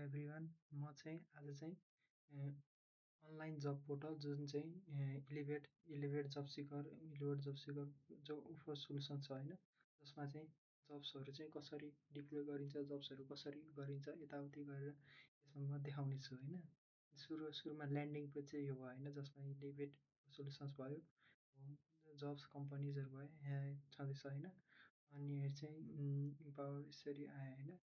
Everyone म चाहिँ आज चाहिँ अनलाइन जब पोर्टल जुन चाहिँ इलिभेट जब सिकर जो उफर सोल्युसन छ होइन जसमा चाहिँ जब्सहरू चाहिँ कसरी डिप्लोय गरिन्छ जब्सहरू कसरी गरिन्छ यताउति गरेर यसमा म देखाउने छु होइन सुरुमा ल्यान्डिङ पेज चाहिँ यो भयो होइन जसमा इलिभेट सोल्युसन्स भयो जब्स कम्पनीजहरू भयो यहाँ छँदैछ होइन अनि यो चाहिँ इम्पावर यसरी आयो होइन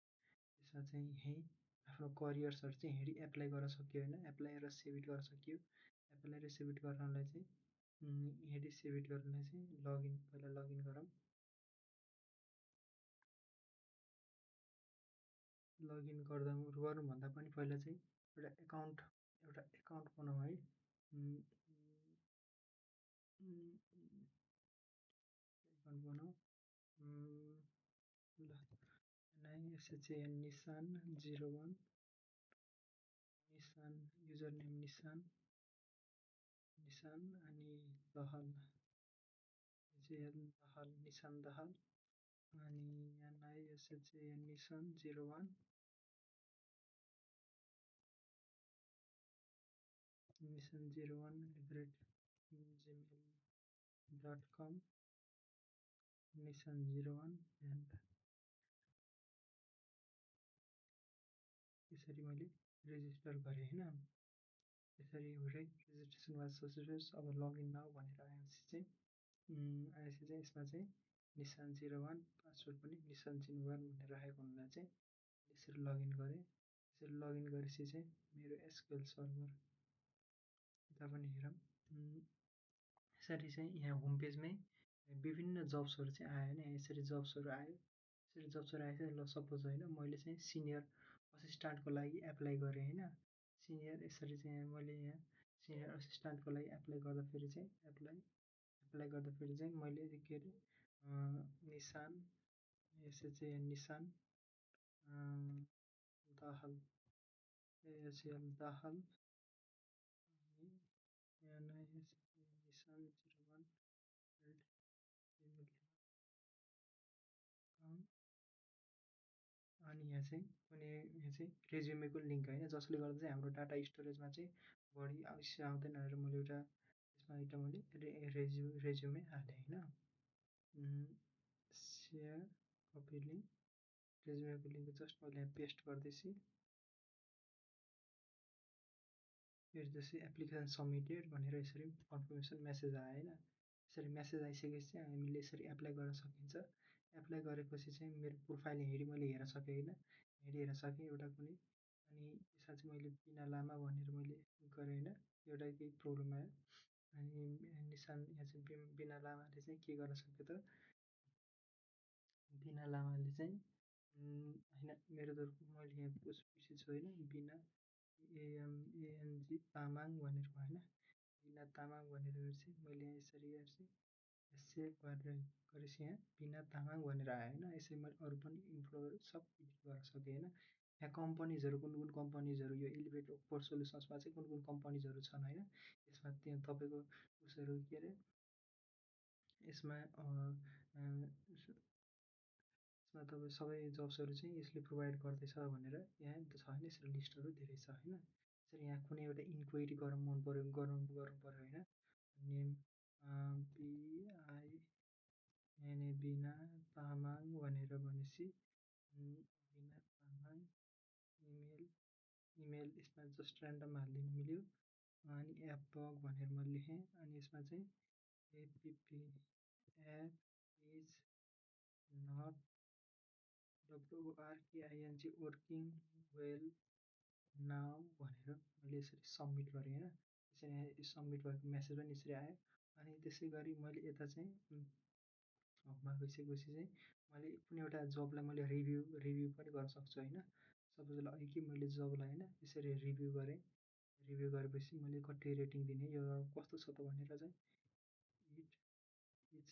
यसमा चाहिँ यहीँ आफ्नो करियर्सहरू चाहिँ हेरी एप्लाई गर्न सक्यो होइन एप्लाई र सेभ इट गर्न सक्यो एप्लाई र सेभ इट गर्नलाई चाहिँ हेरी सेभ इट गर्नलाई चाहिँ पहिला लगइन गरौँ लगइन गर्नुभन्दा पनि पहिला चाहिँ एउटा एकाउन्ट बनाऊ है एकाउन्ट बनाऊ ल एनआइएसएचएन निशान 01 निशान युजर नेम निशान अनि दहाल निशान दहाल अनि एनआइएसएचएन निशान 01 निशान 01 @gmail.com निशान 01 एन्ड यसरी मैले रेजिस्टर गरेँ होइन यसरी हुँदै रेजिस्ट्रेसन वाज सक्सेसफुल अब लगइन नाउ भनेर आएपछि चाहिँ यसमा चाहिँ निशान 01 पासवर्ड पनि निशान 01 भनेर राखेको हुनाले चाहिँ यसरी लगइन गरेँ यसरी लगइन गरेपछि चाहिँ मेरो एसक्युएल सर्भर यता पनि हेरौँ यसरी चाहिँ यहाँ होम पेजमै विभिन्न जब्सहरू चाहिँ आयो होइन यसरी जब्सहरू आयो ल सपोज होइन मैले चाहिँ सिनियर असिस्टेन्टको लागि एप्लाई गरेँ होइन सिनियर यसरी चाहिँ मैले यहाँ सिनियर असिस्टेन्टको लागि एप्लाई गर्दाखेरि चाहिँ मैले के अरे निशान एसएचएन निशान दाहाल एएसएल दाहाल अनि एनआइएसएचएन निशान 01 अनि यहाँ चाहिँ रेज्युमेको लिङ्क होइन जसले गर्दा चाहिँ हाम्रो डाटा स्टोरेजमा चाहिँ बढी आवश्यक आउँदैन भनेर मैले एउटा यसमा एउटा मैले रेज्युमे हालेँ होइन सेयर कपी लिङ्क रेज्युमेको लिङ्क जस्ट मैले यहाँ पेस्ट गर्दैछु हेर्दैछु एप्लिकेसन सबमिटेड भनेर यसरी कन्फर्मेसन मेसेज आयो होइन यसरी मेसेज आइसकेपछि चाहिँ हामीले यसरी एप्लाई गर्न सकिन्छ एप्लाई गरेपछि चाहिँ मेरो प्रोफाइल मैले हेर्न सकेँ होइन हेरेर सकेँ एउटा कुनै अनि यसमा चाहिँ मैले बिना लामा भनेर मैले गरेँ होइन एउटा केही प्रब्लम आयो अनि निशान यहाँ चाहिँ बिना लामाले चाहिँ के गर्न सक्यो त बिना लामाले चाहिँ होइन मेरो त मैले यहाँ पछि छु होइन बिना एएनजी तामाङ भनेर होइन बिना तामाङ भनेर चाहिँ मैले यहाँ यसरी हेर्छु सेभ गरेपछि यहाँ बिना तामाङ भनेर आयो होइन यसरी मैले अरू पनि इम्प्लोयर सब एडिट गर्न सकेँ होइन यहाँ कम्पनीजहरू कुन कम्पनीजहरू यो एलिभेट ओपर सोल्युसन्समा चाहिँ कुन कम्पनीजहरू छन् होइन यसमा त्यहाँ तपाईँको उसहरू के अरे यसमा तपाईँ सबै जब्सहरू चाहिँ यसले प्रोभाइड गर्दैछ भनेर यहाँ छ होइन यसरी लिस्टहरू धेरै छ होइन यसरी यहाँ कुनै एउटा इन्क्वायरी गरौँ गर्नु पऱ्यो होइन नेम बिआइएनए बिना तामाङ भनेर भनेपछि बिना तामाङ इमेल यसमा जस्ट ऱ्यान्डम हालिदिनु मिल्यो अनि एपबग भनेर मैले लेखेँ अनि यसमा चाहिँ APP app is not WORKING working well now भनेर मैले यसरी सबमिट गरेँ होइन यसरी सबमिट भएको मेसेज पनि यसरी आयो अनि त्यसै गरी मैले यता चाहिँ होममा गइसकेपछि चाहिँ मैले कुनै एउटा जबलाई मैले रिभ्यू पनि गर्न सक्छु होइन सपोज अघि कि मैले जबलाई होइन यसरी रिभ्यू गरेपछि मैले कति रेटिङ दिने यो कस्तो छ त भनेर चाहिँ इट इज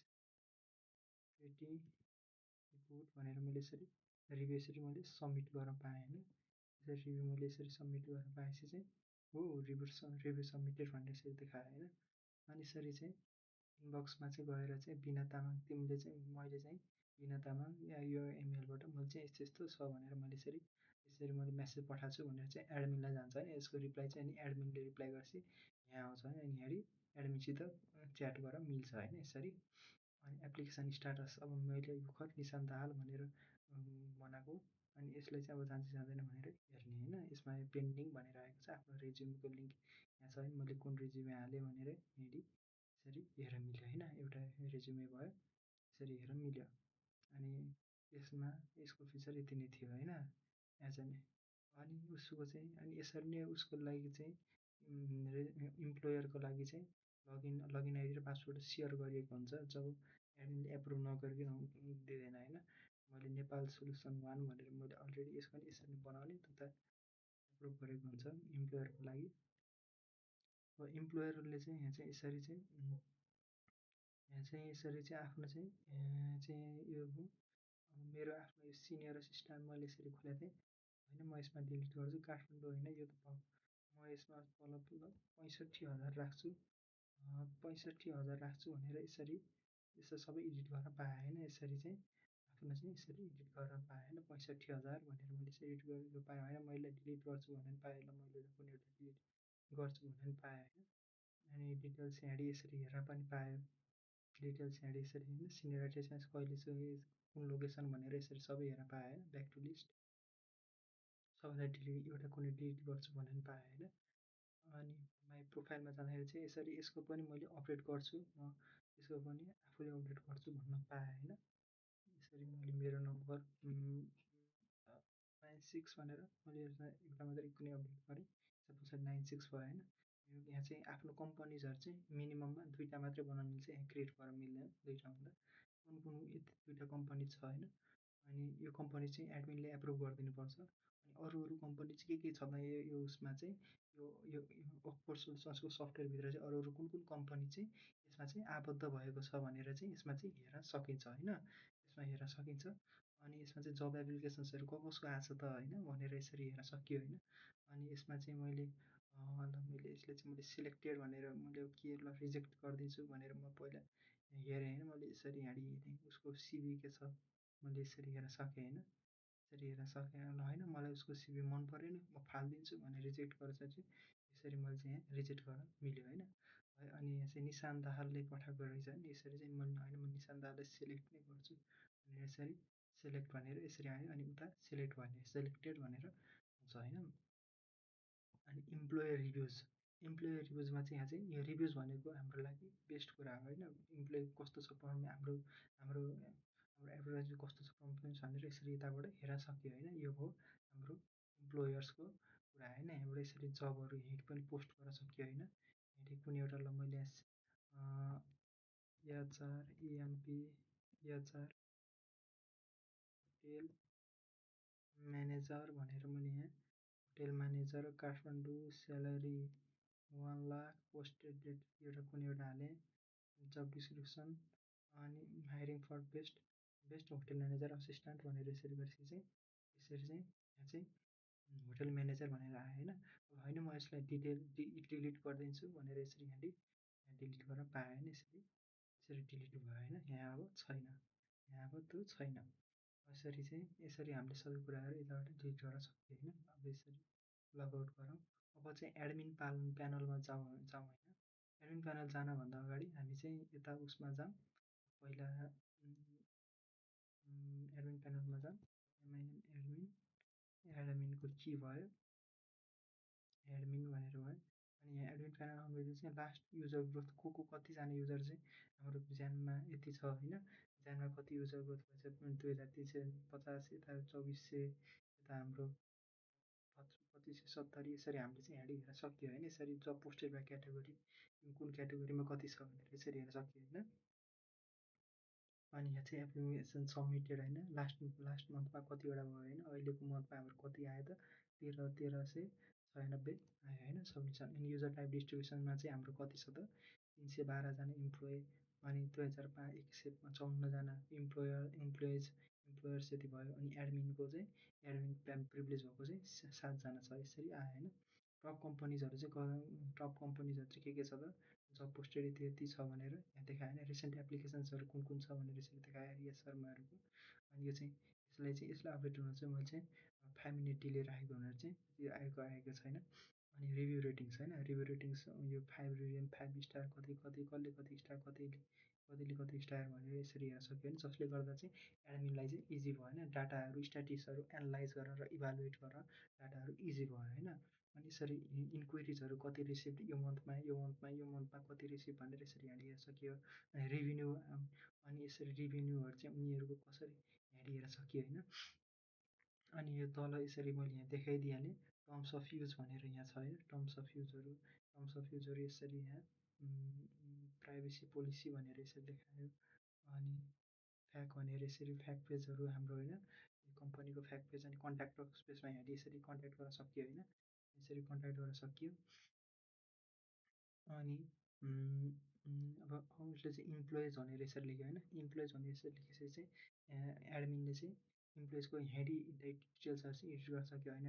रेटिङ गुड भनेर मैले यसरी रिभ्यू यसरी मैले सबमिट गर्न पाएँ होइन यसरी रिभ्यू मैले यसरी सबमिट गर्न पाएपछि चाहिँ हो रिभ्यू सबमिटेड भनेर यसरी देखायो होइन अनि यसरी चाहिँ इनबक्समा चाहिँ गएर चाहिँ बिना तामाङ मैले चाहिँ बिना तामाङ यो इमेलबाट मैले चाहिँ यस्तो छ भनेर मैले यसरी यसरी मैले मेसेज पठाएको छु भनेर चाहिँ एडमिनलाई जान्छ होइन। यसको रिप्लाई चाहिँ अनि एडमिनले रिप्लाई गरेपछि यहाँ आउँछ होइन। अनि यहाँनिर एडमिनसित च्याट गरेर मिल्छ होइन यसरी। अनि एप्लिकेसन स्टाटस अब मैले भर्खर निशान्त हाल भनेर बनाएको। अनि यसलाई चाहिँ अब जान्छ जाँदैन भनेर हेर्ने होइन। यसमा पेन्डिङ भनेर आएको छ। आफ्नो रेज्युमको लिङ्क यहाँ छ होइन। मैले कुन रेज्युमे हालेँ भनेर यहाँनिर यसरी हेरेर मिल्यो होइन। एउटा रेज्युमे भयो, यसरी हेरेर मिल्यो। अनि यसमा यसको फिचर यति नै थियो होइन। यहाँ चाहिँ अनि उसको चाहिँ अनि यसरी नै उसको लागि चाहिँ इम्प्लोयरको लागि चाहिँ लगइन आइडी र पासवर्ड सेयर गरिएको हुन्छ। जब एडमिनले एप्रुभ नगरिकन दिँदैन होइन। मैले नेपाल सोल्युसन 1 भनेर मैले अलरेडी यसको पनि यसरी बनाउने तथा एप्रुभ गरेको हुन्छ इम्प्लोयरको लागि। अब इम्प्लोयरले चाहिँ यहाँ चाहिँ यसरी चाहिँ आफ्नो चाहिँ यो मेरो आफ्नो यो सिनियर असिस्टेन्ट मैले यसरी खोलेको थिएँ होइन। म यसमा डिलिट गर्छु काठमाडौँ होइन। यो त म यसमा तल 65,000 राख्छु, 65,000 राख्छु भनेर यसरी यसो सबै एडिट गर्न पाएँ होइन। यसरी चाहिँ आफ्नो चाहिँ यसरी एडिट गर्न पाएँ होइन। 65,000 भनेर मैले यसरी एडिट गरेको पाएँ होइन। मैले डिलिट गर्छु भनेर पाएँ ल मैले कुनै एउटा डिलिट गर्छु भनेर पाएँ होइन। अनि डिटेल्स यहाँनिर यसरी हेर्न पनि पाएँ। डिटेल्स यहाँनिर यसरी होइन। सिनियरिटी चाहिँ कहिले चाहिँ कुन लोकेसन भनेर यसरी सबै हेर्न पाएँ होइन। ब्याक टु लिस्ट सबैलाई डिलिट एउटा कुनै डिलिट गर्छु भनेर पाएँ होइन। अनि माई प्रोफाइलमा जाँदाखेरि चाहिँ यसरी यसको पनि मैले अपडेट गर्छु, म यसको पनि आफूले अपडेट गर्छु भन्न पाएँ होइन। यसरी मैले मेरो नम्बर 96 भनेर मैले एउटा मात्रै कुनै अपडेट गरेँ, पछाडि 96 भयो होइन। यहाँ चाहिँ आफ्नो कम्पनीजहरू चाहिँ मिनिमममा 2टा मात्रै बनाउनु मिल्छ, यहाँ क्रिएट गर्न मिल्दैन 2टा भन्दा। कुन कुन यति 2टा कम्पनी छ होइन। अनि यो कम्पनी चाहिँ एडमिनले एप्रुभ गरिदिनुपर्छ। अनि अरू कम्पनी चाहिँ के छ भने यो उसमा चाहिँ यो यो अफकोर्स सोल्युसन्सको सफ्टवेयरभित्र चाहिँ अरू कुन कुन कम्पनी चाहिँ यसमा चाहिँ आबद्ध भएको छ भनेर चाहिँ यसमा चाहिँ हेर्न सकिन्छ होइन। यसमा हेर्न सकिन्छ। अनि यसमा चाहिँ जब एप्लिकेसन्सहरू कसको आएको छ त होइन भनेर यसरी हेर्न सकियो होइन। अनि यसमा चाहिँ मैले मैले यसले चाहिँ मैले सिलेक्टेड भनेर मैले के ल रिजेक्ट गरिदिन्छु भनेर म पहिला हेरेँ होइन। मैले यसरी यहाँनिर हेरेँ उसको सिभी के छ मैले यसरी हेर्न सकेँ होइन। यसरी हेर्न सकेँ ल होइन मलाई उसको सिभी मन परेन म फालिदिन्छु भनेर रिजेक्ट गरेर चाहिँ यसरी मैले चाहिँ यहाँ रिजेक्ट गर्न मिल्यो होइन। अनि यहाँ चाहिँ निशान्त दाहालले पठाएको रहेछ नि। यसरी चाहिँ मैले होइन म निशान्त दाहाललाई सिलेक्ट नै गर्छु भनेर यसरी सेलेक्ट भनेर यसरी आयो। अनि उता सेलेक्ट भने सेलेक्टेड भनेर हुन्छ होइन। अनि इम्प्लोयर रिभ्युजमा चाहिँ यहाँ चाहिँ यो रिभ्युज भनेको हाम्रो लागि बेस्ट कुरा हो होइन। इम्प्लोय कस्तो छ हाम्रो हाम्रो हाम्रो एडभर्टाइज कस्तो छ पर्फर्मेन्स भनेर यसरी यताबाट हेर्न सक्यो होइन। यो हो हाम्रो इम्प्लोयर्सको कुरा होइन। यहाँबाट यसरी जबहरू यहीँ पनि पोस्ट गर्न सक्यो होइन। यहाँनिर कुनै एउटा ल मैले HR EMP HR hotel manager भनेर मैले यहाँ hotel manager Kathmandu salary 1 lakh posted date एउटा कुनै एउटा हालेँ, जब डिस्क्रिप्सन अनि hiring for best hotel manager assistant भनेर यसरी गरेपछि चाहिँ यसरी चाहिँ यहाँ चाहिँ होटेल म्यानेजर भनेर आयो होइन। अब होइन म यसलाई डिलिट गरिदिन्छु भनेर यसरी यहाँ डिलिट गर्न पाएँ होइन। यसरी डिलिट भयो होइन। यहाँ अब छैन, यहाँ अब त्यो छैन। यसरी चाहिँ यसरी हामीले सबै कुराहरू यताबाट डिलिट गर्न सक्यो होइन। अब यसरी लगआउट गरौँ। अब चाहिँ एडमिन प्यानलमा जाउँ होइन। एडमिन प्यानल जानभन्दा अगाडि हामी चाहिँ यता उसमा जाउँ पहिला एडमिन प्यानलमा जाउँ। एडमिनको के भयो एडमिन भनेर भयो। अनि यहाँ एडमिन प्यानलमा मैले चाहिँ लास्ट युजर ग्रोथ को कतिजना युजर चाहिँ हाम्रो ज्यानमा यति छ होइन। ज्यानमा कति युजर ग्रोथ भएछ 2350 यता 2400 यता हाम्रो 2570 यसरी हामीले चाहिँ यहाँ हेर्न सक्यो होइन। यसरी जब पोस्टेड बाई क्याटेगोरी कुन क्याटेगोरीमा कति छ भनेर यसरी हेर्न सक्यो होइन। अनि यहाँ चाहिँ एप्लिकेसन सबमिटेड होइन। लास्ट मन्थमा कतिवटा भयो होइन। अहिलेको मन्थमा हाम्रो कति आयो त 13,96 आयो होइन सबमिसन। अनि युजर टाइप डिस्ट्रिब्युसनमा चाहिँ हाम्रो कति छ त 312जना इम्प्लोइ। अनि 2155जना इम्प्लोयर्स यति भयो। अनि एडमिनको चाहिँ एडमिन प्रिभिलेज भएको चाहिँ 7जना छ यसरी आयो होइन। टप कम्पनीजहरू चाहिँ के छ त जब पोस्टेड यति यति छ भनेर यहाँ देखायो होइन। रिसेन्ट एप्लिकेसन्सहरू कुन कुन छ भनेर यसरी देखायो रिया शर्माहरूको। अनि यो चाहिँ यसलाई अपडेट हुन चाहिँ मैले चाहिँ 5 मिनट डिले राखेको भनेर चाहिँ त्यो आएको छैन। अनि रिभ्यू रेटिङ्स होइन, रिभ्यू रेटिङ्स यो 5 रेटिङ 5 स्टार कति कति कसले कति स्टार कतिले कति स्टार भनेर यसरी हेर्न सक्यो भने जसले गर्दा चाहिँ एडमिनलाई चाहिँ इजी भयो होइन, डाटाहरू स्ट्याटिक्सहरू एनालाइज गरेर र इभालुएट गरेर डाटाहरू इजी भयो होइन। अनि यसरी इन्क्वायरिजहरू कति रिसिभ यो मन्थमा कति रिसिभ भनेर यसरी यहाँले हेर्न सकियो। अनि रेभिन्यू अनि यसरी रेभिन्यूहरू चाहिँ उनीहरूको कसरी यहाँले हेर्न सकियो होइन। अनि यो तल यसरी मैले यहाँ देखाइदिइहालेँ टर्म्स अफ युज भनेर यहाँ छ होइन, टर्म्स अफ युजहरू यसरी यहाँ प्राइभेसी पोलिसी भनेर यसरी देखायो। अनि फ्याक भनेर यसरी फ्याक पेजहरू हाम्रो होइन, कम्पनीको फ्याक पेज अनि कन्ट्याक्ट स्पेसमा यहाँले यसरी कन्ट्याक्ट गर्न सकियो होइन, यसरी कन्ट्याक्ट गर्न सकियो। अनि अब उसले चाहिँ इम्प्लोइज भनेर यसरी लेख्यो होइन, इम्प्लोइज भनेर यसरी लेखेपछि चाहिँ एडमिनले चाहिँ इम्प्लोइजको हेडी डिटेल्सहरू चाहिँ एडिट गर्न सक्यो होइन।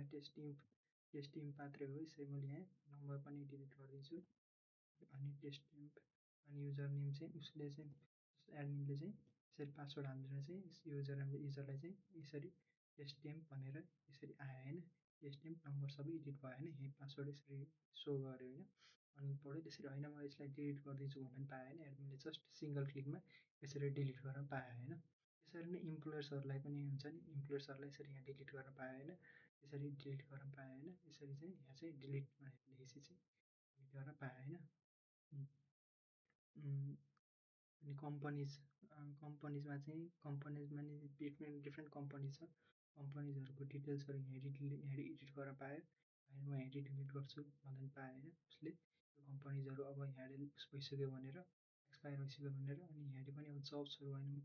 टेस्ट टिम पात्रै हो, यसरी मैले यहाँ नम्बर पनि डिलिट गरिदिन्छु। अनि टेस्ट टिम अनि युजर नेम चाहिँ उसले चाहिँ एडमिनले चाहिँ यसरी पासवर्ड हालेर चाहिँ युजरलाई चाहिँ यसरी टेस्ट टिम भनेर यसरी आयो होइन, टेस्ट टिम नम्बर सबै एडिट भयो होइन, यही पासवर्ड यसरी सो गर्यो होइन। अनि पढ्यो त्यसरी होइन म यसलाई डिलिट गरिदिन्छु भन्नु पनि पाएँ होइन, एडमिनले जस्ट सिङ्गल क्लिकमा यसरी डिलिट गर्न पायो होइन। त्यसरी नै इम्प्लोयर्सहरूलाई पनि हुन्छ नि, इम्प्लोयर्सहरूलाई यसरी यहाँ डिलिट गर्न पायो होइन, यसरी डिलिट गर्न पायो होइन, यसरी चाहिँ यहाँ चाहिँ डिलिट भनेर लेखेपछि चाहिँ डिलिट गर्न पायो होइन। अनि कम्पनीजमा चाहिँ कम्पनीजमा नि डिफ्रेन्ट कम्पनी छ, कम्पनीजहरूको डिटेल्सहरू यहाँ एडिट गर्न पायो होइन। म यहाँ डिलिट गर्छु भन्दा पनि पायो होइन उसले, यो कम्पनीजहरू अब यहाँले उस भइसक्यो भनेर एक्सपायर भइसक्यो भनेर। अनि यहाँले पनि अब जब्सहरू होइन,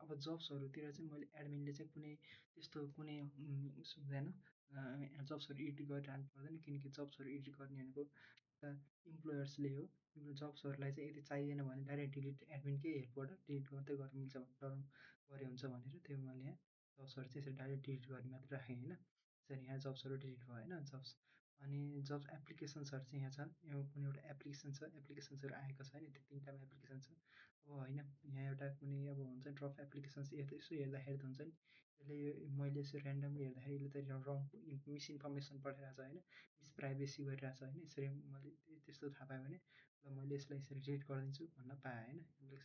अब जब्सहरूतिर चाहिँ मैले एडमिनले चाहिँ कुनै त्यस्तो कुनै उस हुँदैन, जब्सहरू एडिट गरिरहनु पर्दैन, किनकि जब्सहरू एडिट गर्ने भनेको इम्प्लोयर्सले हो। जब्सहरूलाई चाहिँ यदि चाहिएन भने डाइरेक्ट डिलिट एडमिनकै हेल्पबाट डिलिट गर्दै गर्नु मिल्छ भने गरे हुन्छ भनेर त्यो मैले यहाँ जब्सहरू चाहिँ यसरी डाइरेक्ट डिलिट गर्ने मात्र राखेँ होइन। यसरी यहाँ जब्सहरू डिलिट भयो होइन जब्स। अनि जब्स एप्लिकेसन्सहरू चाहिँ यहाँ छ, यो कुनै एउटा एप्लिकेसन छ, एप्लिकेसन्सहरू आएको छ होइन, त्यो 3टामा एप्लिकेसन छ। अब होइन यहाँ एउटा कुनै अब हुन्छ ड्रप एप्लिकेसन्स यसो हेर्दाखेरि त हुन्छ नि, यसले मैले यसो ऱ्यान्डमली हेर्दाखेरि यसले त रङ मिसइन्फर्मेसन पठाइरहेको छ होइन, मिसप्राइभेसी गरिरहेको छ होइन। यसरी मैले त्यस्तो थाहा पाएँ भने ल मैले यसलाई यसरी डिलिट गरिदिन्छु भन्न पाएँ होइन, डिलिट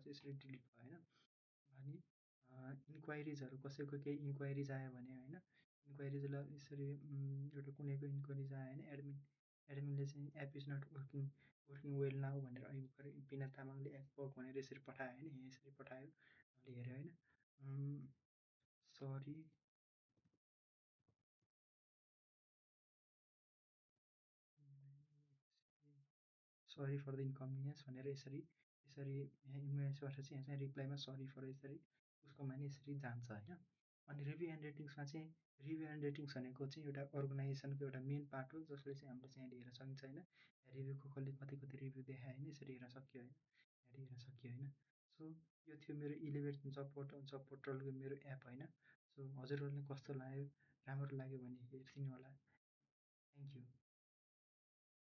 यसरी डिलिट भयो होइन। अनि इन्क्वायरिजहरू कसैको केही इन्क्वायरिज आयो भने होइन, इन्क्वायरिजलाई यसरी एउटा कुनैको इन्क्वायरिज आयो होइन, एडमिनले चाहिँ app is not working well now भनेर अहिले भर्खरै बिना तामाङले एप वर्क भनेर यसरी पठायो होइन, यहाँ यसरी पठायो मैले हेरेँ होइन। सरी सरी फर द इन्कन्भिनियन्स भनेर यसरी यहाँ इमेजबाट चाहिँ यहाँ चाहिँ रिप्लाईमा सरी फर यसरी उसकोमा नि यसरी जान्छ होइन। अनि रिभ्यू एन्ड रेटिङ्समा चाहिँ रिभ्यू एन्ड रेटिङ्स भनेको चाहिँ एउटा अर्गनाइजेसनको एउटा मेन पार्ट हो, जसले चाहिँ हामीले चाहिँ यहाँ हेर्न सकिन्छ होइन, रिभ्यूको कसले कति कति रिभ्यू देखायो होइन, यसरी हेर्न सक्यो होइन, यहाँ हेर्न सक्यो होइन। सो यो थियो मेरो 11 जब पोर्टलको मेरो एप होइन। सो हजुरहरूलाई कस्तो लाग्यो, राम्रो लाग्यो भने हेरिदिनु होला। Thank you.